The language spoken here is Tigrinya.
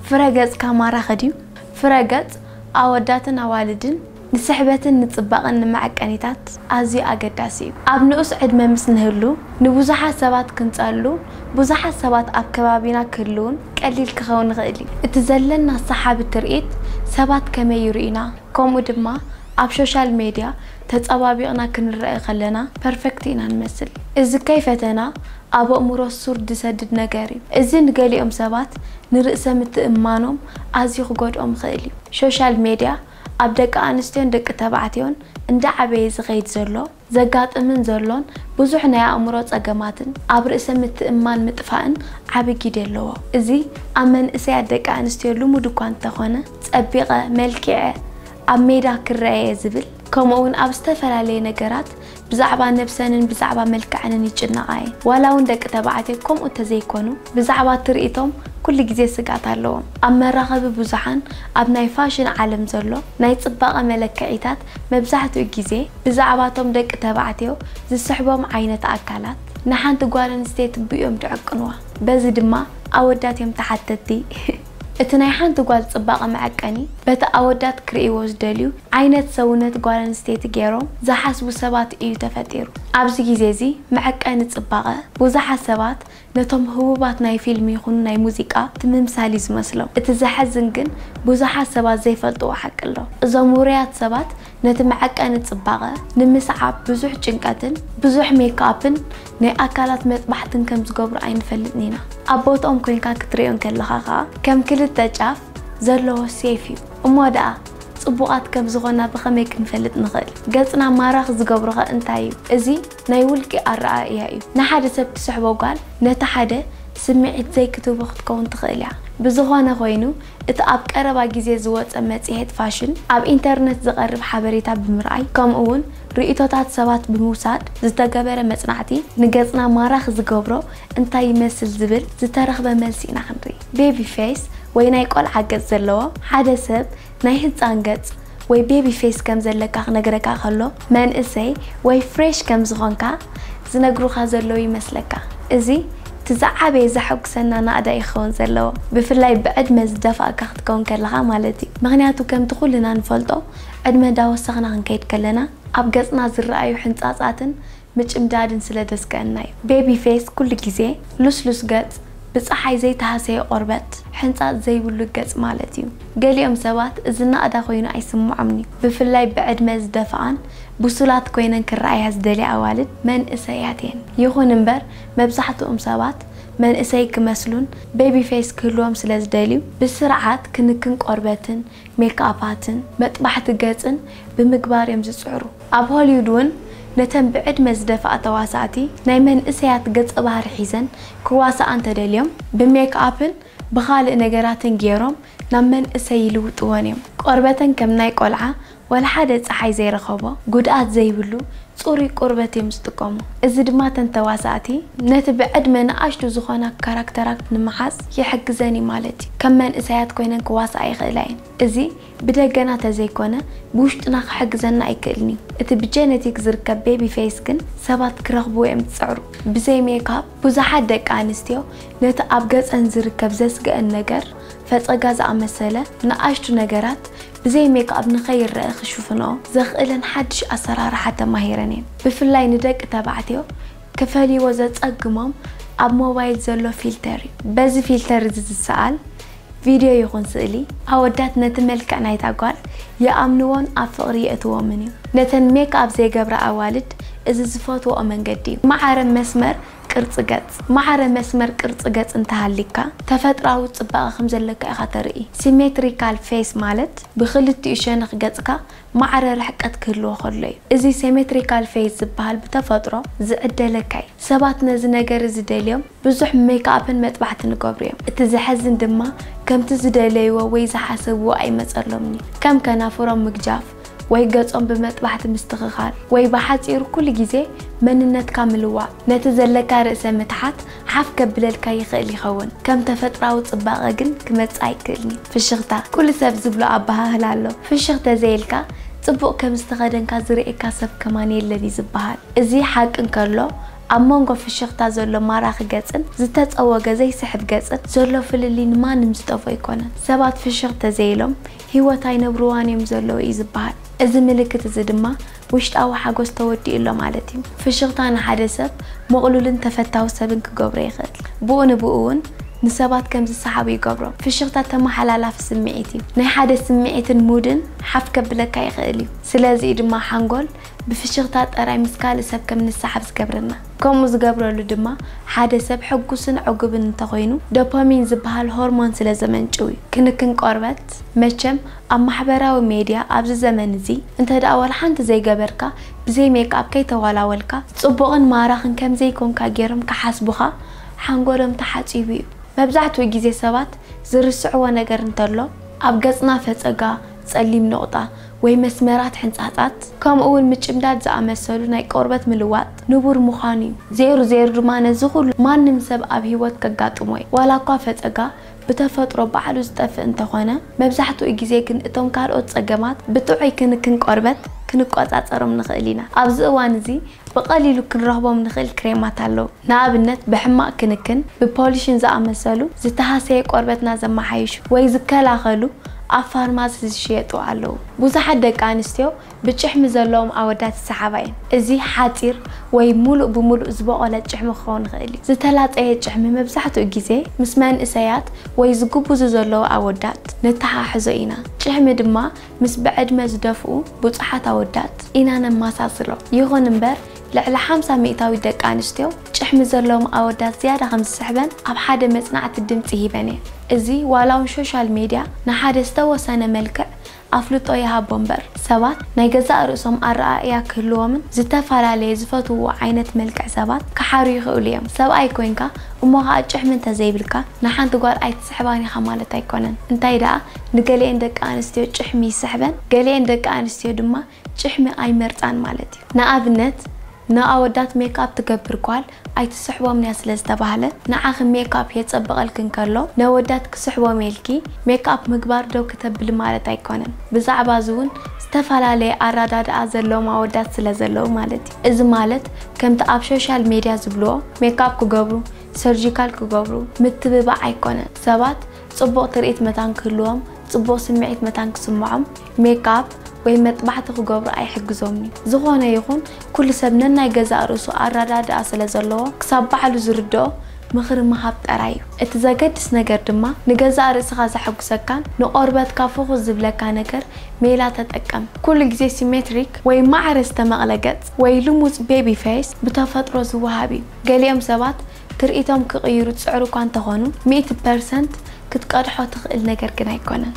ፍረ ገጽካ ማራኺ ድዩ? ፍረ ገጽ ኣወዳትን ኣዋልድን ንስሕበትን ንጽባቐን ንመዐቀኒታት ኣዝዩ ኣገዳሲ እዩ። ኣብ ንኡስ ዕድመ ምስ ንህሉ፣ ንብዙሓት ሰባት ክንጸሉ፣ ብዙሓት ሰባት ኣብ ከባቢና ክህልውን ቀሊል ክኸውን ይኽእል እዩ። እቲ ዘለና ሰሓቢ ትርኢት ሰባት ከመይ ይርእዩና፣ ከምኡ ድማ ኣብ ሶሻል ሜድያ ተጸባቢቕና ክንረአ ከለና ፐርፌክት ኢና ንመስል። እዚ ከይፈተና ኣብ ኣእምሮ ሱር ዝሰድድ ነገር እዩ። እዚ ንገሊኦም ሰባት ንርእሰ ምትእምማኖም ኣዝዩ ክጎድኦም ይኽእል እዩ። ሶሻል ሜድያ ኣብ ደቂ ኣንስትዮን ደቂ ተባዕትዮን እንዳዓበየ ዝኸይድ ዘሎ፣ ዘጋጥምን ዘሎን ብዙሕ ናይ ኣእምሮ ጸገማትን ኣብ ርእሰ ምትእምማን ምጥፋእን ዓቢ ግደ ኣለዎ። እዚ ኣብ መንእሰያት ደቂ ኣንስትዮ ልሙድ እኳ እንተኾነ፣ ጸቢቐ፣ መልኪዐ፣ ኣብ ሜዳ ክረኣየ ዝብል፣ ከምኡ'ውን ኣብ ዝተፈላለየ ነገራት ብዛዕባ ነብሰንን ብዛዕባ መልክዐንን ይጭነቓ እየን። ዋላ እውን ደቂ ተባዕትዮ ከምኡ እንተዘይኮኑ፣ ብዛዕባ ትርኢቶም ኩሉ ግዜ ስግኣት ኣለዎም። ኣብ መራኸቢ ብዙሓን፣ ኣብ ናይ ፋሽን ዓለም ዘሎ ናይ ጽባቐ መለክዒታት መብዛሕትኡ ግዜ ብዛዕባቶም ደቂ ተባዕትዮ ዝስሕቦም ዓይነት ኣካላት ንሓንቲ ጓል ኣንስተይቲ ብእዮም ድዕቅንዋ። በዚ ድማ ኣወዳት እዮም ተሓተትቲ። እቲ ናይ ሓንቲ ጓል ጽባቐ መዐቀኒ በቲ ኣወዳት ክርእይዎ ዝደልዩ ዓይነት ሰውነት ጓል ኣንስተይቲ ገይሮም ዝሓስቡ ሰባት እዩ ተፈጢሩ። ኣብዚ ግዜ እዚ መዐቀኒ ጽባቐ ብዙሓት ሰባት ነቶም ህቡባት ናይ ፊልም ይኹን ናይ ሙዚቃ እቲ ምምሳል እዩ ዝመስሎም። እቲ ዘሐዝን ግን ብዙሓት ሰባት ዘይፈልጥዎ ሓቂ ኣሎ። እዞም ውሩያት ሰባት ነቲ መዐቀኒ ጽባቐ ንምስዓብ ብዙሕ ጭንቀትን ብዙሕ ሜክኣፕን ናይ ኣካላት መጥባሕትን ከም ዝገብሩ ኣይንፈልጥን ኢና። ኣብ ቦትኦም ኮይንካ ክትርእዮ እንከለኻ ኸኣ ከም ክልተ ጫፍ ዘለዎ ሴፍ እዩ። እሞ ደኣ ጽቡቓት ከም ዝኾና ብኸመይ ክንፈልጥ ንኽእል? ገጽና ማራኺ ዝገብሮኸ እንታይ እዩ? እዚ ናይ ውልቂ ኣረኣእያ እዩ። ንሓደ ሰብ ትስሕቦ ጓል ነቲ ሓደ ስምዒት ዘይክትህቦ ክትከውን ትኽእል እያ። ብዝኾነ ኮይኑ፣ እቲ ኣብ ቀረባ ግዜ ዝወጸ መጽሔት ፋሽን፣ ኣብ ኢንተርነት ዝቐርብ ሓበሬታ ብምርኣይ፣ ከምኡ'ውን ርእይቶታት ሰባት ብምውሳድ ዝተገበረ መጽናዕቲ፣ ንገጽና ማራኺ ዝገብሮ እንታይ ይመስል ዝብል ዝተረኽበ መልሲ ኢና ክንርኢ። ቤቢ ፌስ ወይ ናይ ቆልዓ ገጽ ዘለዎ ሓደ ሰብ ናይ ህጻን ገጽ ወይ ቤቢ ፌስ ከም ዘለካ ክነግረካ ከሎ፣ መንእሰይ ወይ ፍሬሽ ከም ዝኾንካ ዝነግሩኻ ዘለዉ ይመስለካ። እዚ እቲ ዝዓበየ ዘሐጉሰና ናእዳ እዩ ክኸውን ዘለዎ። ብፍላይ ብዕድመ ዝደፋእካ ክትከውን ከለኻ ማለት እዩ። ምኽንያቱ ከምቲ ኩልና ንፈልጦ፣ ዕድመ እንዳወሰኽና ክንከይድ ከለና፣ ኣብ ገጽና ዝረኣዩ ሕንጻጻትን ምጭምዳድን ስለ ደስከአና እዩ። ቤቢ ፌስ ኩሉ ግዜ ልስሉስ ገጽ፣ ብጸሓይ ዘይተሃሰየ ቆርበት፣ ሕንጻጽ ዘይብሉ ገጽ ማለት እዩ። ገሊኦም ሰባት እዚ ናእዳ ኮይኑ ኣይስምዖምን እዩ። ብፍላይ ብዕድመ ዝደፍኣን ብሱላት ኮይነን ክረኣያ ዝደልያ ኣዋልድ መንእሰያት እየን። ይኹን እምበር መብዛሕትኦም ሰባት መንእሰይ ክመስሉን ቤቢ ፌስ ክህልዎም ስለ ዝደልዩ ብስርዓት ክንክን ቆርበትን ሜክኣፓትን መጥባሕቲ ገጽን ብምግባር እዮም ዝጽዕሩ። ኣብ ሆሊውድ እውን ነተን ብዕድመ ዝደፍኣ ተዋሳእቲ ናይ መንእሰያት ገጸ ባህሪ ሒዘን ክዋስኣ እንተደልዮም ብሜክኣፕን ብኻልእ ነገራትን ገይሮም ናብ መንእሰይ ይልውጥወን እዮም። ቆርበተን ከም ናይ ቆልዓ ዋላ ሓደ ጸሓይ ዘይረኸቦ ጉድኣት ዘይብሉ ጽሩይ ቆርበት እዮም ዝጥቀሙ። እዚ ድማ እተን ተዋሳእቲ ነቲ ብዕድመ ንኣሽቱ ዝኾና ካራክተራት ንምሓዝ ይሕግዘን እዩ ማለት እዩ። ከም መንእሰያት ኮይነን ክዋስኣ ይኽእላ እየን። እዚ ብደገና ተዘይኮነ ብውሽጥና ክሕግዘና ኣይክእልን እዩ። እቲ ብጀነቲክ ዝርከብ ቤቢ ፌስ ግን ሰባት ክረኽብዎ እዮም ዝጽዕሩ። ብዘይ ሜክኣፕ ብዙሓት ደቂ ኣንስትዮ ነቲ ኣብ ገጸን ዝርከብ ዘስግአን ነገር፣ ፈጸጋ ዝኣመሰለ ንኣሽቱ ነገራት ብዘይ ሜክኣፕ ንኸይረኣ ክሽፍንኦ ዘኽእለን ሓድሽ ኣሰራርሓ ተማሂረን እየን። ብፍላይ ንደቂ ተባዕትዮ ክፈልይዎ ዘጸግሞም ኣብ ሞባይል ዘሎ ፊልተር እዩ። በዚ ፊልተር እዚ ዝሰኣል ቪድዮ ይኹን ስእሊ፣ ኣወዳት ነቲ መልክዕ ናይታ ጓል ይኣምንዎን ኣብ ፍቕሪ የእትዎምን እዩ። ነተን ሜክኣፕ ዘይገብራ ኣዋልድ እዚ ዝፈትወኦ መንገዲ እዩ። ማዕረ መስመር ቅርጺ ገጽ። ማዕረ መስመር ቅርጺ ገጽ እንተሃሊካ፣ ተፈጥራዊ ጽባቐ ከም ዘለካ ኢኻ ተርኢ። ሲሜትሪካል ፌስ ማለት ብኽልቲኡ ሸነኽ ገጽካ ማዕረ ርሕቀት ክህልዎ ከሎ እዩ። እዚ ሲሜትሪካል ፌስ ዝበሃል ብተፈጥሮ ዝዕደለካ እዩ። ሰባት ነዚ ነገር እዚ ደልዮም ብዙሕ ሜክኣፕን መጥባሕትን ይገብሩ እዮም። እቲ ዘሐዝን ድማ ከምቲ ዝደለይዎ ወይ ዝሓሰብዎ ኣይመጸሎምን እዩ። ከም ከናፍሮም ምግጃፍ ወይ ገጾም ብመጥባሕቲ ምስትኽኻል ወይ ብሓጺሩ ኩሉ ግዜ መንነትካ ምልዋጥ ነቲ ዘለካ ርእሰ ምትሓት ሓፍ ከብለልካ ይኽእል ይኸውን፣ ከም ተፈጥራዊ ጽባቐ ግን ክመጽእ ኣይክእልን እዩ። ፍሽኽታ። ኩሉ ሰብ ዝብሎ ኣበሃህላ ኣሎ፣ ፍሽኽ ተዘይኢልካ ጽቡቕ ከም ዝተኸደንካ ዝርእየካ ሰብ ከማን የለን እዩ ዝበሃል። እዚ ሓቂ እንከሎ፣ ኣብ መንጎ ፍሽኽታ ዘሎ ማራኺ ገጽን ዝተጸወገ ዘይስሕብ ገጽን ዘሎ ፍልልይ ንማንም ዝጠፍኦ ኣይኮነን። ሰባት ፍሽኽ ተዘይኢሎም ህይወት ኣይነብርዋን እዮም ዘለዉ እዩ ዝበሃል። እዚ ምልክት እዚ ድማ ውሽጣዊ ሓጎስ ተወዲኡ ኣሎ ማለት እዩ። ፍሽኽታ ንሓደ ሰብ ምቕሉልን ተፈታዊ ሰብን ክገብሮ ይኽእል። ብኡ ንብኡ እውን ንሰባት ከም ዝሰሓቡ ይገብሮም። ፍሽኽታ ተመሓላላፊ ስምዒት እዩ። ናይ ሓደ ስምዒትን ሙድን ሓፍ ከብለካ ይኽእል እዩ። ስለዚ እዩ ድማ ሓንጎል ብፍሽኽታ ጥራይ ምስ ካልእ ሰብ ከም ንሰሓብ ዝገብረና። ከምኡ ዝገብረሉ ድማ ሓደ ሰብ ሕጉስን ዕጉብን እንተኾይኑ ዶፓሚን ዝበሃል ሆርሞን ስለ ዘመንጭው እዩ። ክንክን ቆርበት መቸም ኣብ ማሕበራዊ ሜድያ ኣብዚ ዘመን እዚ እንተ ደኣ ዋላ ሓንቲ ዘይገበርካ ብዘይ ሜክኣፕ ከይተዋላወልካ ጽቡቕን ማራኽን ከም ዘይኮንካ ገይሮም ክሓስቡኻ ሓንጎሎም ተሓጺቡ እዩ። መብዛሕትኡ ግዜ ሰባት ዝርስዕዎ ነገር እንተሎ ኣብ ገጽና ፈጸጋ፣ ጸሊም ነቑጣ ወይ መስመራት ሕንጻጻት ከምኡ እውን ምጭምዳድ ዝኣመሰሉ ናይ ቆርበት ምልዋጥ ንቡር ምዃኑ እዩ። ዜሩ ዜሩ ድማ ነዚ ኩሉ ማንም ሰብ ኣብ ህይወት ከጋጥሞ እዩ። ዋላ እኳ ፈጸጋ ብተፈጥሮ ባዕሉ ዝጠፍእ እንተኾነ መብዛሕትኡ ግዜ ግን እቶም ካልኦት ጸገማት ብጥዑይ ክንክን ቆርበት ክንቆጻጸሮም ንኽእል ኢና። ኣብዚ እዋን እዚ ብቐሊሉ ክንረኽቦም ንኽእል ክሬማት ኣለዉ። ንኣብነት ብሕማቕ ክንክን ብፖሊሽን ዝኣመሰሉ ዝተሃሰየ ቆርበትና ዘመሓይሹ ወይ ዝከላኸሉ ኣብ ፋርማሲ ዝሽየጡ ኣለዉ። ብዙሓት ደቂ ኣንስትዮ ብጭሕሚ ዘለዎም ኣወዳት ይሰሓባ እየን። እዚ ሓጺር ወይ ሙሉእ ብሙሉእ ዝበቖለ ጭሕሚ ክኸውን ይኽእል እዩ። ዝተላጸየ ጭሕሚ መብዛሕትኡ ግዜ ምስ መንእሰያት ወይ ዝጉብዙ ዘለዉ ኣወዳት ነተሓሕዞ ኢና። ጭሕሚ ድማ ምስ ብዕድመ ዝደፍኡ ብዙሓት ኣወዳት ኢና ነመሳስሎ። ይኹን እምበር ልዕሊ ሓምሳ ሚእታዊት ደቂ ኣንስትዮ ጭሕሚ ዘለዎም ኣወዳት ዝያዳ ከም ዝስሕበን ኣብ ሓደ መጽናዕቲ ድምጺ ሂበን እየን። እዚ ዋላ እውን ሶሻል ሜድያ ንሓደ ዝተወሰነ መልክዕ ኣፍልጦ ይሃቦ እምበር ሰባት ናይ ገዛእ ርእሶም ኣረኣእያ ክህልዎምን ዝተፈላለየ ዝፈትውዎ ዓይነት መልክዕ ሰባት ክሓርዩ ይኽእሉ እዮም። ሰብኣይ ኮይንካ እሞ ኸኣ ጭሕሚ እንተዘይብልካ ንሓንቲ ጓል ኣይትስሕባን ኢኻ ማለት ኣይኮነን። እንታይ ደኣ ንገሊኤን ደቂ ኣንስትዮ ጭሕሚ ይስሕበን፣ ገሊኤን ደቂ ኣንስትዮ ድማ ጭሕሚ ኣይመርጻን ማለት እዩ። ንኣብነት ንኣወዳት ሜክኣፕ ትገብር ጓል ኣይትስሕቦምን እያ ስለ ዝተባህለ ንዓኺ ሜክኣፕ የጸብቐልኪ እንከሎ ነወዳት ክስሕቦም ኢልኪ ሜክኣፕ ምግባር ደው ክተብሊ ማለት ኣይኮነን። ብዛዕባ እዚ እውን ዝተፈላለየ ኣረዳድኣ ዘለዎም ኣወዳት ስለ ዘለዉ ማለት እዩ። እዚ ማለት ከምቲ ኣብ ሶሻል ሜድያ ዝብልዎ ሜክኣፕ ክገብሩ፣ ሰርጂካል ክገብሩ ምትብባዕ ኣይኮነን። ሰባት ጽቡቕ ትርኢት መታን ክህልዎም፣ ጽቡቕ ስምዒት መታን ክስምዖም ሜክኣፕ ወይ መጥባሕቲ ክገብሩ ኣይሕግዞምን እዩ። ዝኾነ ይኹን ኩሉ ሰብ ነናይ ገዛእ ርእሱ ኣረዳድኣ ስለ ዘለዎ ክሳብ ባዕሉ ዝርድኦ ምኽሪ ምሃብ ጥራይ እዩ። እቲ ዘገድስ ነገር ድማ ንገዛእ ርእስኻ ዘሐጉሰካን ንቆርበትካ ፍኹስ ዝብለካ ነገር ሜላ ተጠቀም። ኩሉ ግዜ ሲሜትሪክ ወይ ማዕረ ዝተመቕለ ገጽ ወይ ልሙጽ ቤቢ ፌስ ብተፈጥሮ ዝወሃብ እዩ። ገሊኦም ሰባት ትርኢቶም ክቕይሩ ዝጽዕሩ እኳ እንተኾኑ ሚእቲ ፐርሰንት ክትቀድሖ ትኽእል ነገር ግን ኣይኮነን።